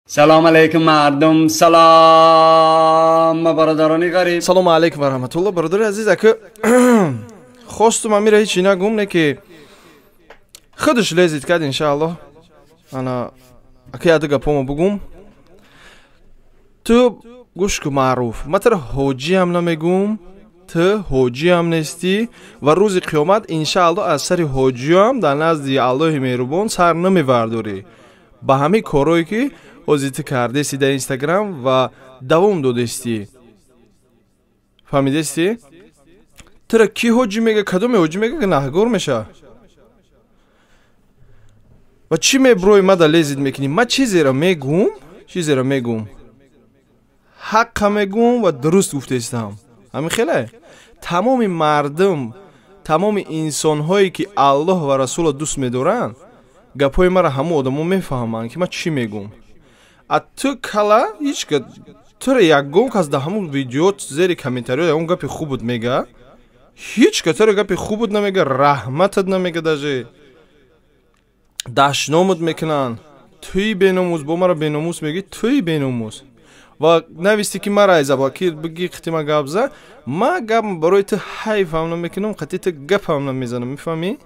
Салом алейкум, мардум, салом, бародарони ғариб. Салому алейкум ва раҳматулло, бародари азиз. Ака, хостум амира ҳечи нагум, не ки худаш лезить кард. Иншааллоҳ, ана ака, яду гапомо бугум. Ту гӯш ку, Маъруф, ма тара ҳоҷиам намегум, ту ҳоҷиам нестӣ ва рӯзи қиёмат, иншааллоҳ, аз сари ҳоҷиам дар назди Аллоҳи меҳрубон сар намевардорӣ ба ҳамин корҳое, ки ҳозир ту кардести дар Инстаграм ва давом додестӣ. Фаҳмидестӣ? Тура ки ҳоҷӣ мега? Кадоме ҳоҷӣ мега, гунаҳгор меша? Ва чӣ меброи мада лезить мекунӣ? Ма чизеро мегум, чизеро мегум, ҳаққа мегум ва дуруст гуфтестам. Ҳамин хеле тамоми мардум, тамоми инсонҳое, ки Аллоҳ ва Расулро дӯст медоранд, гапҳои маро ҳамон одамо мефаҳманд, ки ман чӣ мегум. А ту кала ҳеч тура ягон кас дар ҳамон видео зери комментариё ягон гапи хубут мега? Ҳеч ка тура гапи хубут намега, раҳматат намега, даже дашномут мекунанд. Туи беномус, бо маро беномус мегӯӣ, туи беномус. Ва нависти, ки мара айзабакир биги, қитима гап за. Ма гап барои ту ҳайфам намекунам, қати ту гапам намезанам, мефаҳмӣ?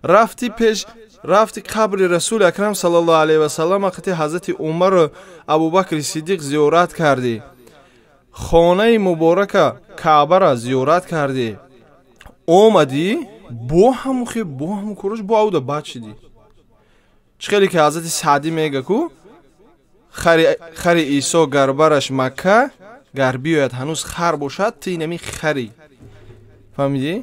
Рафти пеш, рафти қабри Расули Акрам саллаллоҳу алайҳи васаллам, қати ҳазрати Умару Абубакри Сиддиқ зиёрат кардӣ, хонаи муборака Каъбара зиёрат кардӣ, омадӣ, бо ҳамун хе, бо ҳамун корош, бо ауда бад шидӣ. Чӣ хеле ки ҳазрати Саъдӣ мега ку: хари Исо гарбараш Макка, гар биёяд, ҳанӯз хар бошад. Ту инами хари, фаҳмидӣ?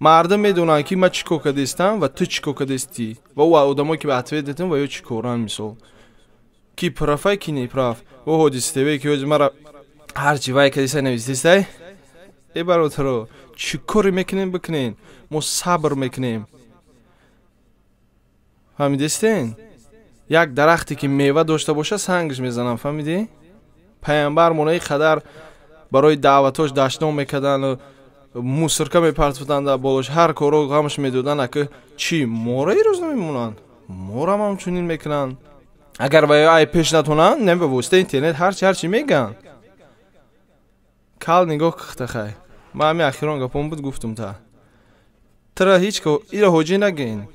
Мардум медонанд, ки ман чӣ кор кардастам ва ту чӣ кор кардастӣ ва ӯ одамое, ки ба ответ детам, ва ё чӣ коранд. Мисол, ки прав ай, ки не прав. О ҳодис ТВ, ки ҳози мара ҳарчи вай кардистай, навистистай. Э бародаро, чӣ коре мекунем, бикунем, мо сабр мекунем, фаҳмидестен? Як дарахте, ки мева дошта бошад, сангш мезанам, фаҳмидӣ? Пайғамбар монаи қадар барои даъватош дашном мекардану мусорка мепартофтанд дар болош, ҳар корро ғамш медоданд. Ака, чӣ мора ирӯз намемонанд? Морам ҳамчунин мекунанд. Агар ва ай пеш натонанд, не ба воситаи интернет ҳарчи мегӯянд. Кал нигоҳ кихта. Хай, ман ҳамин ахирон гапом буд, гуфтум. Та тара ҳеч ира ҳоҷӣ нагӯен.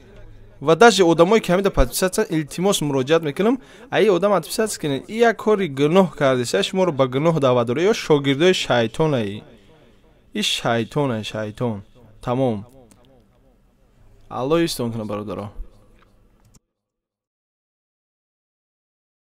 Ва даже одамое, ки ҳамида подписаться, илтимос, муроҷиат мекунам, аи одам отписаться кунед. И як кори гуноҳ кардеса, шуморо ба гуноҳ даъват дорад ё шогирдои шайтонаи. И шайтонай, шайтон. Тамом, Аллоҳ истон кунад, бародаро.